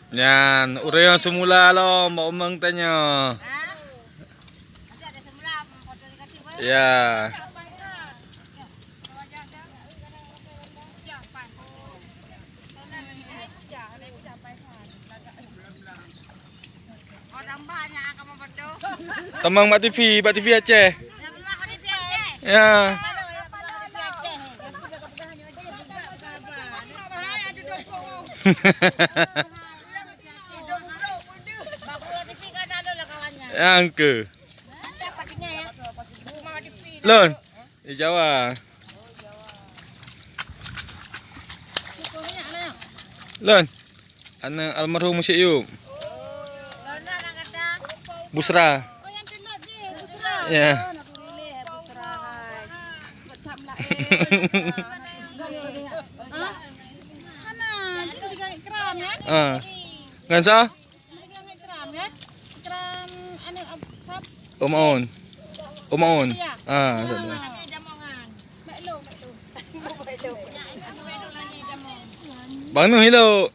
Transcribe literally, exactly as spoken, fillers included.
Nyan, ureueng nyang seumula lom bak umeng tanyoe. Ya. Tamong bak T V, bak T V Aceh. Ya. Nyang keu. Lon. Di Jawa. Lon. Aneuk almarhum Syekh Yub. Busra. Ya. Ah. Ngon sa? Om Aun. Om Aun. Ah, sa. Bang Nuh hilo.